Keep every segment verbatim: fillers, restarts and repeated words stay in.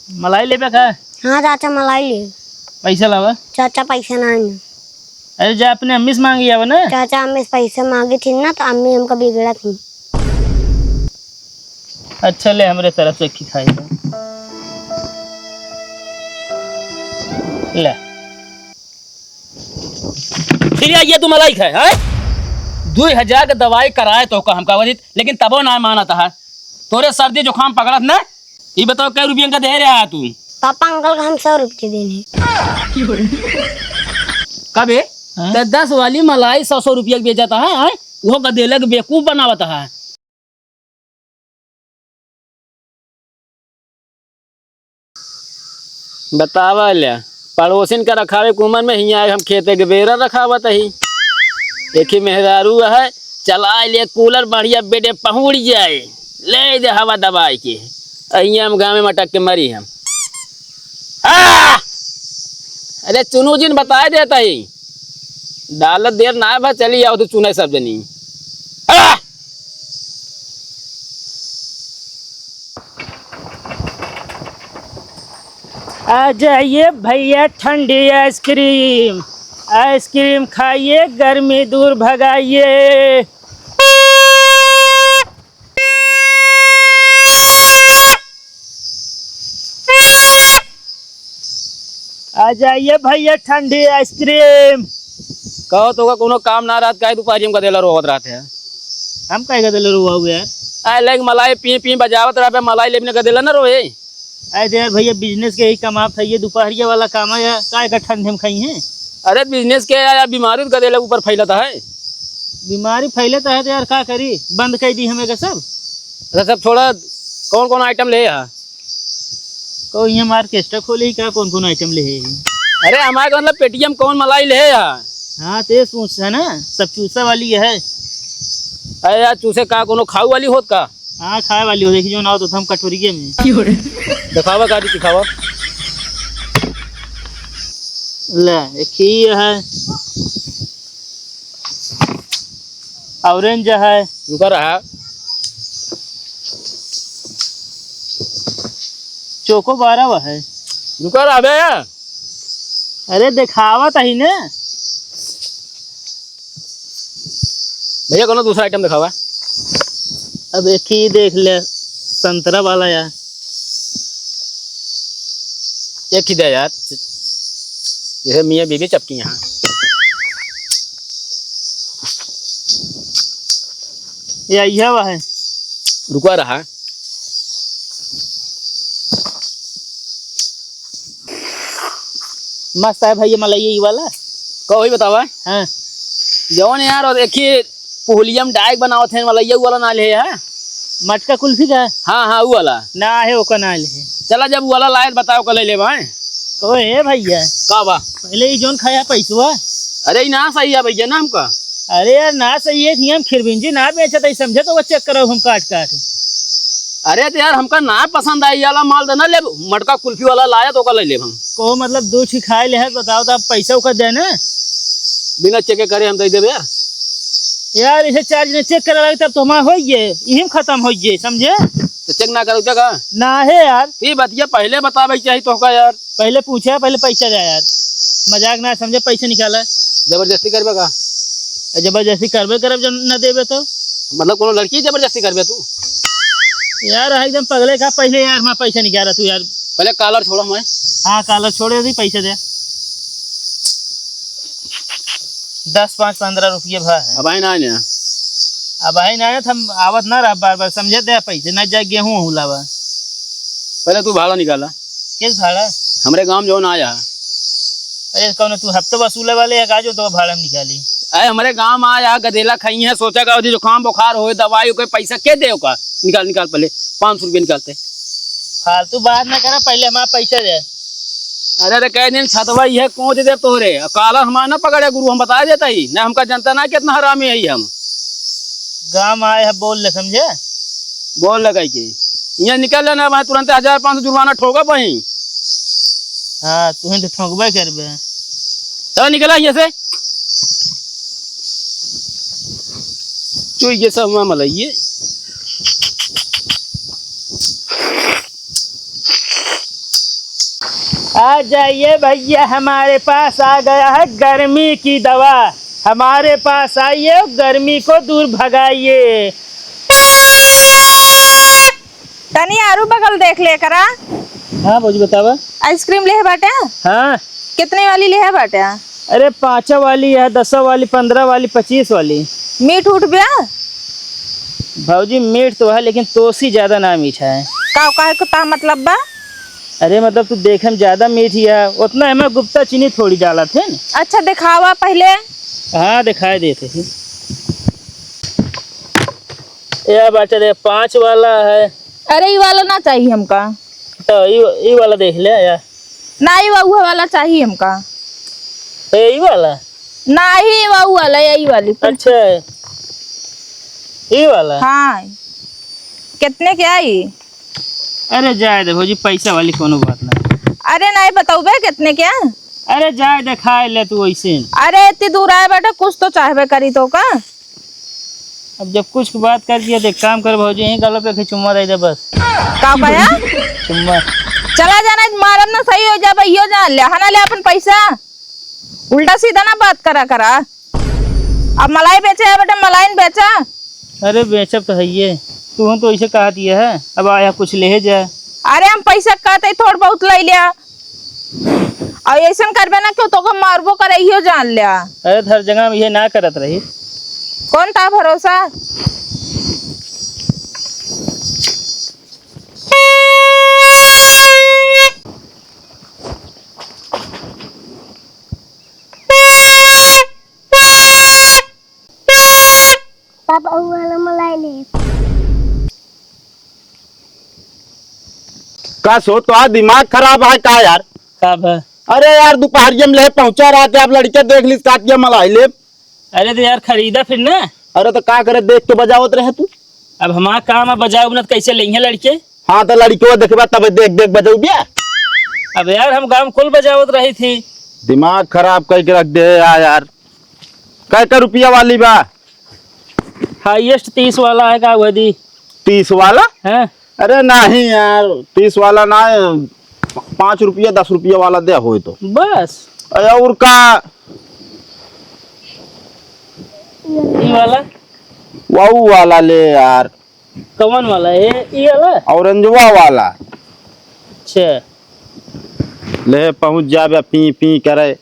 मलाई लेबे का? हाँ चाचा, मलाई ले। पैसा लावा। चाचा, पैसा ना है। अरे जा, अपने अम्मी से मांगी आवा ना। चाचा, अम्मी से पैसा मांगी थी ना, तो अम्मी हमका बिगड़ा थी। अच्छा ले, हमरे तरफ से खिखाई दे। ले। फिर या, ये तू मलाई खाए, हैं? दुई हजार के दवाई कराए तो का हमका वजित, लेकिन तबो ना मानत है। तोरे सर्दी जुकाम पकड़त न? ई बताओ, कै रुपया का दे रहा है तू? पापा, अंकल का हम सौ रुपये देने। कबे? हाँ? तो दस वाली मलाई सौ, सौ रुपया के बेचत है, हैं? वो गदेला के बेवकूफ बनावत है। बतावा ल्या, पड़ोसिन का रखावे के उमर में हियाँ आए हम खेते के बेरा रखावत ही। एक ही मेहरारू है, चलाए ले कूलर बढ़िया बेडे पहुड़ जाए, ले दे हवा दबाए के। अ हियाँ हम गाँव में मटक के मरी हम। आ! अरे चुनू जिन बताए देता ही, डालत देर ना भा चली आओ तू चुने सब जनी। आ! आ जाइए भैया ठंडी आइसक्रीम, आइसक्रीम खाइए गर्मी दूर भगाइए। आ जाइए भैया ठंडी आइसक्रीम। कहो तो का कोनो काम ना रहत, काहे दुपहरिया में गदेला रोवत रहत है? हम काहे गदेला रोवा हुए यार? आए लाइक मलाई पी पी बजावत रहबे, मलाई लेबने गदेला ना रोए। आए दे यार भैया, बिजनेस के ही कमात है, ये दुपहरिया वाला काम है यार, काहे का ठंडे में खाई हैं? अरे बिजनेस के यार, बीमारी तो गदेला ऊपर फैलता है। बीमारी फैलता है तो यार का करी, बंद कर दी हमें का सब। अच्छा सब छोड़ा, कौन कौन आइटम ले हा? कहो, ये हम ऑर्केस्ट्रा खोले ही का, कौन कौन आइटम ले है? अरे, हमारे का मतलब पेटीएम कौन मलाई ले है यार? हाँ, ते सोच है ना, सब चूसा वाली है। अरे यार, चूसे का कोनो खाऊ वाली होत का? हाँ, खाए वाली हो, देखी जो ना हो तो हम कटोरिये में। दिखावा गाड़ी, दिखावा। ले, एक ही है। ऑरेंज है। रुका रहा। चोको बारह है। रुका रहा बे। अरे देखावा तही ने। भैया कोनो दूसरा आइटम दिखावा। अब एक ही देख ले, संतरा वाला यार। एक ही दे यार, जैसे मियाँ बीबी चपकी यहाँ। या, यह वा है। रुका रहा। मस्त है भैया, मलइया ई वाला। का वही बतावा? हाँ। जौन यार, और एक ही पुहलिया में डाइक बनावत हैं, मलइया ऊ वाला ना ले है? मटका कुल्फी का? हाँ, हाँ, ऊ वाला। ना है, ओका ना ले है। चला, जब ऊ वाला लाए, बताओ, का ले ले भाई। कहो, ए भैया। का बा? पहले ही जौन खाया पैसवा। अरे, ई ना सही है भैया, ना हमका। अरे यार, ना सही है, हम खिरबिंजी ना बेचत है, समझे तो वो चेक करो हम काट काट। अरे तो यार, हमका ना पसंद आई, ये वाला माल तो ना लेब, मटका कुल्फी वाला लाया तो ओका ले लेब हम। को मतलब दो ठी खाए ले है, बताओ तो आप पैसा ओका दे ना। बिना चेक करे हम दे देबे यार। यार, इसे चार्ज ने चेक करे लगे तब तो हमार होइए, इही में खत्म होइए, समझे? तो चेक ना करो क्या का? ना है यार। तो ये बतिया पहले बतावे के चाही तोहका यार। पहले पूछे, पहले पैसा दे यार। मजाक ना समझे, पैसा निकाला। जबरदस्ती करबे का? जबरदस्ती करबे करब, जब ना देबे तो। मतलब कोनो लड़की जबरदस्ती करबे तू? यार, एकदम पगले का, पहले यार, हमारा पैसा निकाला तू यार। पहले कॉलर छोड़ो हमारे। हाँ, कॉलर छोड़े दी, पैसा दे। दस, पाँच, पन्द्रह रुपये भा है। अब आए ना, आए ना। अब आए ना, आए ना, तो हम आवत ना रहा बार बार, समझे दे पैसे, ना जाए गेहूँ वहूँ लावा। पहले तू भाड़ा निकाला। किस भाड़ा? हमरे गाँव में जौन आया। अरे, कौन तू हफ्ते वसूले वाले है का, जो तो भाड़ा में निकाली? अरे, हमरे गाँव में आया, गदेला खाई है, सोचा का अवधि जुकाम बुखार होए, दवाई ओके, पैसा के दे ओका? निकाल, निकाल पहले, पाँच सौ रुपये निकालते। फालतू बात ना करा, पहले हमारा पैसा दे। अरे, अरे, कह दिन छतवा ये कोच दे तोहरे, काला हमारा ना पकड़े गुरु, हम बता देता ही ना, हमका जनता ना कितना हरामी है हम। गाँव में आए है, बोल ले, समझे? बोल ले कह के। यहाँ निकल लेना भाई, तुरंत हजार पाँच सौ जुर्माना ठोका वहीं। हाँ, तुहें तो ठोकबे करबे। चला निकला यहाँ से। चुई ये सब में मलइए। आ जाइए भैया, हमारे पास आ गया है गर्मी की दवा। हमारे पास आइए, गर्मी को दूर भगाइए। तनी आरू बगल देख ले करा। हाँ भौजी, बतावा। आइसक्रीम लेहे बाटे? हाँ। कितने वाली लेहे बाटे? अरे, पाँच वाली है, दस वाली, पन्द्रह वाली, पच्चीस वाली। मीठ उठ बा? भौजी, मीठ तो है, लेकिन तोसी ज्यादा ना मीठा है। का, काहे को ता मतलब बा? अरे, मतलब, तू देखे में ज्यादा मीठी है, उतना एमे गुप्ता चीनी थोड़ी डालत है ना। अच्छा, दिखावा पहले। हाँ, दिखाई देते हैं। यह बाटे रे, पाँच वाला है। अरे, ई वाला ना चाहिए हमका। तो ई, ई वाला देख ले यार। ना, ई वा-, उहे वाला चाहिए हमका। ए, ई वाला? ना, ई वा-, उ वाला, यही वाली। अच्छा, ई वाला? हाँ। कितने के आई? अरे, जाए दे भौजी, पैसा वाली कोनो बात ना। अरे, नहीं बताऊबे कितने के? अरे, जाए दे, खाए ले तू वैसे। अरे, इतनी दूर आए बेटा, कुछ तो चाहबे करी तो का? अब जब कुछ की बात कर दिया, तो एक काम कर भौजी, यहीं गला पे एक चुम्मा दे दे बस। का पाया? चुम्मा। चला जाना, मारब ना, सही हो जाबे, यो जान ले, हना ले अपन पैसा। उल्टा सीधा ना बात करा करा। अब मलाई बेचे है बेटा, मलाई न बेचा। अरे बेचब तो है ये, तू तो ऐसे कहा दिया है, अब आया कुछ ले जा। अरे हम पैसा कहते ही थोड़ बहुत ले लिया। और ऐसन करबे ना, क्यों तोके मारबो करे, इहो जान लिया। अरे, हर जगह हम ये ना करत रही। कौन था भरोसा? पापा, उ वाला मलाई ले। का सो, तोहार दिमाग खराब है का यार? का बा? अरे यार, दोपहरिया में ले पहुंचा रहा था, अब लड़के देख लिस, काट के मलाई ले। अरे तो यार, खरीदा फिर ना। अरे तो का करे, देख के बजावत रहे तू। अब हमार काम है बजाओ ना, तो कैसे लेंगे लड़के? हाँ, तो लड़के देखबा तब देख देख बजाऊ बिया। अब यार, हम गाँव कुल बजावत रही थी। दिमाग खराब करके रख दे है यार, यार। कै कै रुपया वाली बा? हाईएस्ट तीस वाला है का, वह दी। तीस वाला? हाँ। अरे नहीं यार, तीस वाला ना, पाँच रुपया, दस रुपया वाला दे होए तो। बस। अरे और का? ई वाला? वाऊ वाला ले यार। कौन वाला है? ई वाला? ऑरेंजवा वाला। अच्छा। ले पहुँच जाबे, पी पी करे।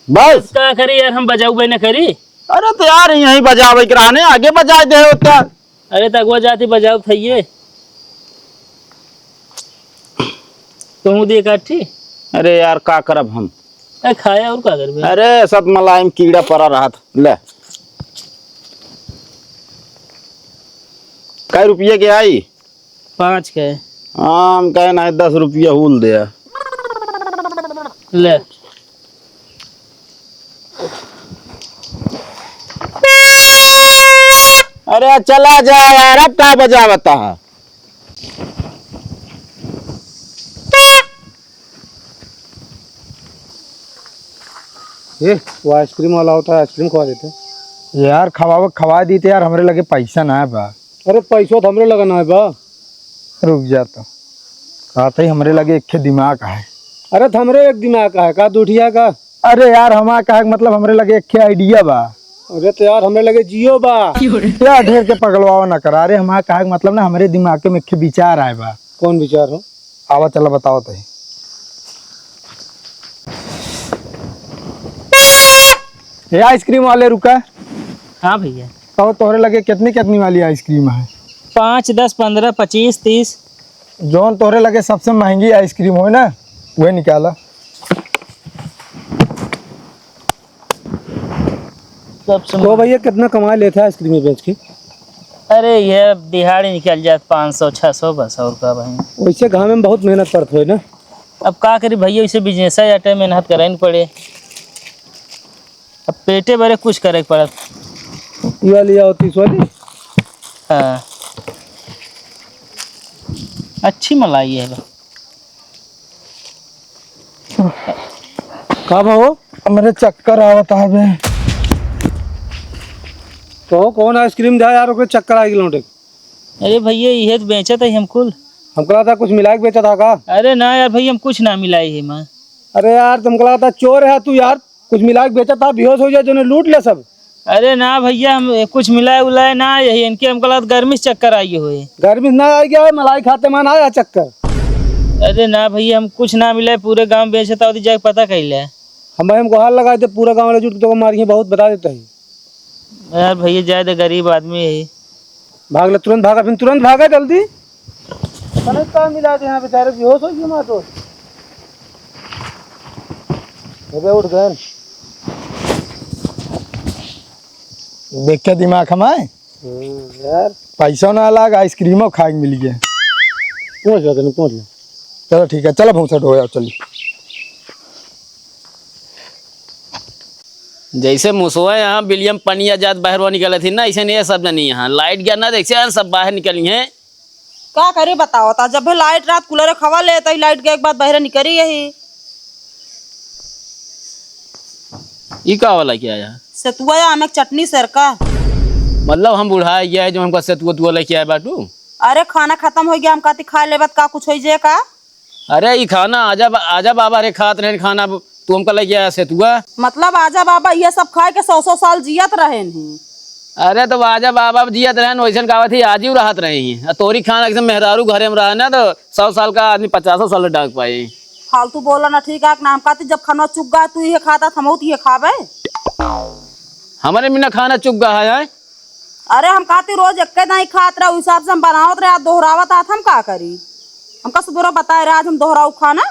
बस। का करी यार, हम बजाउबे न करी। अरे तो यार, यहीं बजावे के रहने, आगे बजाए दे होता। अरे तो अगवा जाती बजाओ थइये। तू दे काठी। अरे यार, का करब हम? ए, खाए और का करबे? अरे, सब मलाई में कीड़ा पड़ा रहत। ले। कै रुपये के आई? पाँच के। हाँ, हम कहे ना, दस रुपया हुल दे। ले। अरे चला जा यार, अब का बजावता है? ए, वो आइसक्रीम वाला होता है, आइसक्रीम खवा देते। यार, खवावे, खवा दीते यार, हमरे लगे पैसा ना है बा। अरे, पैसो तो हमरे लगे ना है बा। रुक जा तो। कहते ही हमरे लगे एक ठे दिमाग है। अरे, तो हमरे एक दिमाग है, का दूठिया का? अरे यार, हमार कहे के मतलब हमरे लगे एक ठे idea बा। अरे, तो यार, हमरे लगे जियो बा। यार, ढेर के पगलवावा ना करा। अरे, हमार कहे के मतलब ना, हमरे दिमाग में एक ठे विचार आए बा। कौन विचार हो? आवा, चला बताओ तो। ए, आइसक्रीम वाले, रुका। हाँ भैया। तो तोहरे लगे कितनी कितनी वाली आइसक्रीम है? पाँच, दस, पन्द्रह, पच्चीस, तीस। जौन तोहरे लगे सबसे महंगी आइसक्रीम होए ना, वही निकाला। सबसे तो महंगी। भैया, कितना कमा लेता है आइसक्रीम बेच के? अरे, ये दिहाड़ी निकल जात पाँच सौ, छह सौ, बस, और का भाई। वैसे गाँव में बहुत मेहनत पड़त होए ना? अब का करी भैया, इसे बिजनेस है, या टाइम मेहनत करे न पड़े। अब पेटे भरे कुछ करे के पड़त। ये वाली आओ, तीस वाली। हाँ, अच्छी मलाई है। का भाव? हमरे चक्कर आवत हवे। तो कौन आइसक्रीम दिया यार, ओकरे चक्कर आ गए लौटे? अरे भैया, इहे तो बेचत है हम कुल। हमका लगा था कुछ मिला के बेचा था का? अरे ना यार भैया, हम कुछ ना मिलाई है माँ। अरे यार, तुमको लगता चोर है तू यार, कुछ मिला के बेचा था, बेहोश हो जाए, जो लूट ले सब। अरे ना भैया, हम कुछ मिलाए उलाए ना, यही इनके हमको लगता गर्मी से चक्कर आई हुए। गर्मी से ना आई गया है, मलाई खाते मान आया चक्कर। अरे ना भैया, हम कुछ ना मिलाए, पूरे गांव बेचता होती, जाके पता कैले। हम, हम गुहार लगा दे, पूरा गांव वाले जुट के तो मारिए, बहुत बता देता है। यार भैया, जाए दे, गरीब आदमी है। भाग ले, तुरंत भागा, फिर तुरंत भागा जल्दी। कने का मिला दे यहाँ बेचारे, बेहोश हो गए मार दोस्त। अबे उठ गए। देख के दिमाग हमारे। हम्म, यार। पैसा ना लाग, आइसक्रीमो खाए के मिल गया। पहुँच गया, तने पहुँच गया। चलो ठीक है, चलो भौंसा ढोया, चली। जैसे मुसवा यहाँ बिलियम पनिया जात बाहरवा निकलत ही ना, ऐसे नहीं है सब जनी यहाँ। लाइट गया ना, जैसे यहाँ सब बाहर निकली हैं। का करी बताओ, ता जब भी लाइट रात कूलर खवा ले, तई लाइट गए के बाद बाहर निकली यही। ई का वाला क्या है? सतुआ या आमे के चटनी सर का। मतलब हम बुढ़ा गया है जो हमका सतुआ तुआ लेके आए बाटू? अरे खाना खत्म हो गया, हम कहती खा लेबत का कुछ हो जे का? अरे, ई खाना आजा बा-, आजा बाबा रे खात रहेन खाना, तू हमका लइके आया सतुआ। मतलब आजा बाबा ये सब खाए के सौ सौ साल जियत रहेन ही। अरे, तो आजा बाबा जियत रहेन, वैसन कहत ही आजू रहत रही। आ तोरी खाना एकदम मेहरारू घरे में रहे ना, तो सौ साल का आदमी पचासो साल डाक पाए। फालतू बोला ना, ठीक है ना? हम कहती जब खाना चुक गा, तू ये खाता, हम ये खाबे। हमरे बिना खाना चुक गा है, हैं? अरे हम कहती रोज एक्के दाई खात रहे, उ हिसाब से हम बनावत रहे, आ दोहरावत आत हम का करी? हमका सुबेरा बताए रहे, आज हम दोहराऊ खाना।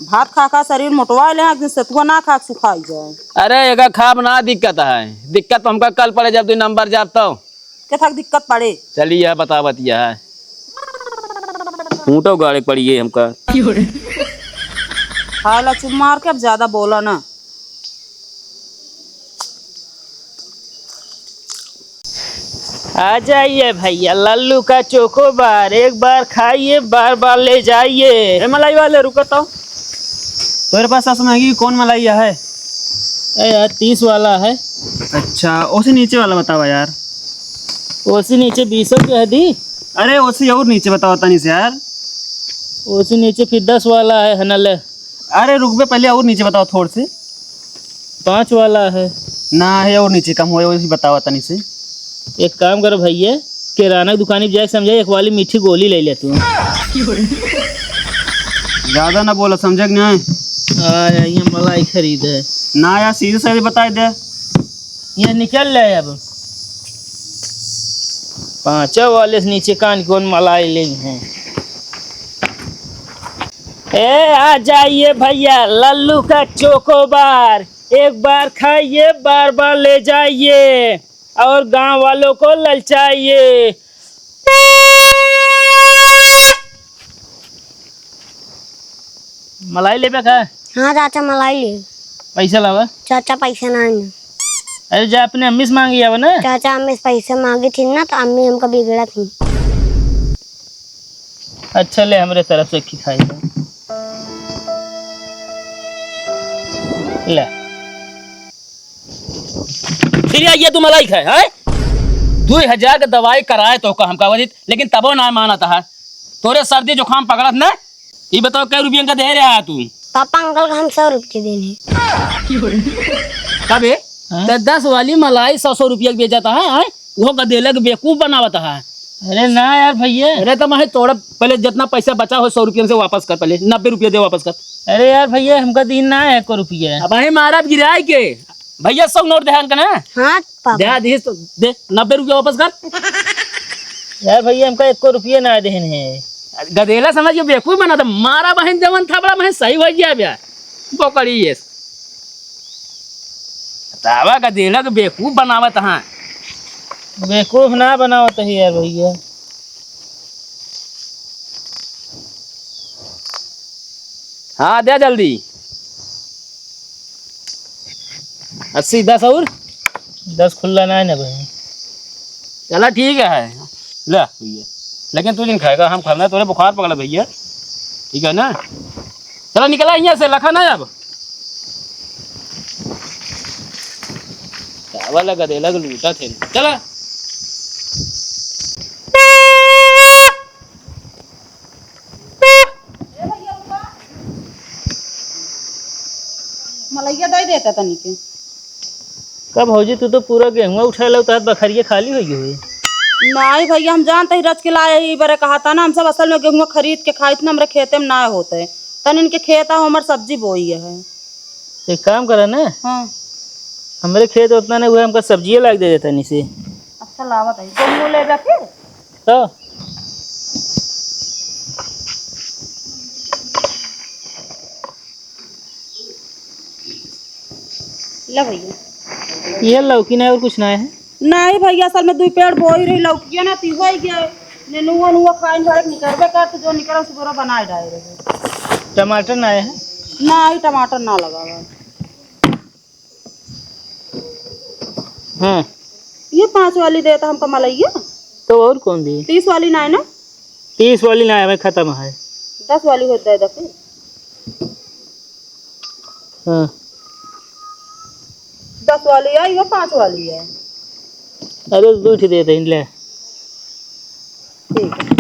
भात खा खा शरीर मोटवा ले, एक दिन सतुआ ना खा के सुखाई जाए। अरे एका खाब ना दिक्कत है, दिक्कत तो हमका कल पड़े जब दुई नंबर जाब तो। के थक दिक्कत पड़े? चलिए बतावत यह है। खूंटो गाड़े पड़ी गई हमका। खा ला चुप मार के, अब ज्यादा बोला ना। आ जाइए भैया, लल्लू का चोकोबार, एक बार खाइए, बार बार ले जाइए। ए मलाई वाले, रुको तो, तोरे पास सबसे महंगी कौन मलाई है? ए यार, तीस वाला है। अच्छा, ओसे नीचे वाला बतावा यार। ओसे नीचे बीसों के है दी। अरे, ओसे और नीचे बतावा तनी से यार। ओसे नीचे फिर दस वाला है, है ना, ले। अरे रुक बे, पहले और नीचे बतावा थोड़ से। पाँच वाला है। ना है, और नीचे कम होए, वही बतावा तनी से। एक काम करो भैया, किराना की दुकान पे जाके समझा, एक वाली मीठी गोली ले ले तू। ज्यादा ना बोला, समझा कि नहीं? आ, ये मलाई खरीद है। ना यार, सीधे सीधे बताए दे। ये निकल ले अब। पाँचों वाले से नीचे कान कौन मलाई ले हैं। ए, आ जाइए भैया, लल्लू का चोकोबार, एक बार खाइए, बार बार ले जाइए और गांव वालों को ललचाइए। मलाई लेबे का? हाँ चाचा, मलाई ले। पैसा लावा। चाचा, पैसा ना है। अरे, जा अपने अम्मी से मांगी आवा ना। चाचा, अम्मी से पैसा मांगी थी ना, तो अम्मी हमका बिगड़ा थी। अच्छा, ले, हमरे तरफ से खिखाई दे। ले। फिर ये तू मलाई खाए, हैं? दुई हजार के दवाई कराए तो का हमका वजित, लेकिन तबो ना मानत है। तोरे सर्दी जुकाम पकड़त ना। ई बताओ, कै रुपया का दे रहा है तू? पापा, अंकल का हम सौ रुपये देने। कबे? हाँ? तो दस वाली मलाई सौ सौ रुपया के बेचत है, हैं? वो गदेला के बेवकूफ बनावत है। अरे ना यार भैया। अरे तो मैं तोड़ा पहले जितना पैसा बचा हो सौ रुपया से वापस कर, पहले नब्बे रुपया दे वापस कर। अरे यार भैया, हमका दिन ना है एको रुपया। अब वहीं मारा गिराए के। भैया, सौ नोट दे हमका ना। हाँ पापा। दे, दे, तो दे, नब्बे रुपया वापस कर। यार भैया, हमका एको रुपया ना देन है। गदेला समझ के बेवकूफ बना था, मारा बहन जवन था बड़ा बहन सही हो गया बे। बोकड़ी ये। तावा गदेला के बेवकूफ बनावत हाँ। बेवकूफ ना बनावत है यार भैया। हाँ, दे जल्दी। अस्सी, दस और? दस खुल्ला ना है ना भाई। चला ठीक है, ले भैया, लेकिन तू जिन खाएगा, हम खाना, तोरे बुखार पकड़ा भैया, ठीक है ना? चला निकला यहाँ से, लखा ना अब। चावल गदेला के लूटा थे, चला। ए भैया, रुका। भैया दे देता तनी के। का भौजी, तू तो पूरा गेहुआ उठाए लो, तहत बखरिया खाली होइ गई हुई। नाहीं भैया, हम जानते ही रच के लाए ही, बरे कहा था ना, हम सब असल में गेहुआ खरीद के खाइत ना, हमरे खेते में ना होते। तन इनके खेत आ, हमर सब्जी बोई है। एक काम करा ना, हाँ। हमरे खेत उतना नहीं हुआ, हमका सब्जिए लाग दे देता नी से। अच्छा, लावत है, गेहूं ले जा फिर। तो ला भैया। ये लौकी ना है और कुछ ना है? नाहीं भैया, असल में दुई पेड़ बोई रही लौकिया ना, ती होई गया। नेनुआ नुआ खाइन भरे निकरबे कर, तो जो निकरा सुबह बनाए डाले रहे। टमाटर ना है? नाहीं, टमाटर ना लगा हुआ। हाँ। ये पाँच वाली देता हमका मलैया। तो और कौन दी? तीस वाली ना है ना? तीस वाली ना है, हमें खत्म है। दस वाली हो दे दे फिर। हाँ। दस वाली है, ये पाँच वाली है। अरे, दो ठे दे दे, ले। ठीक है।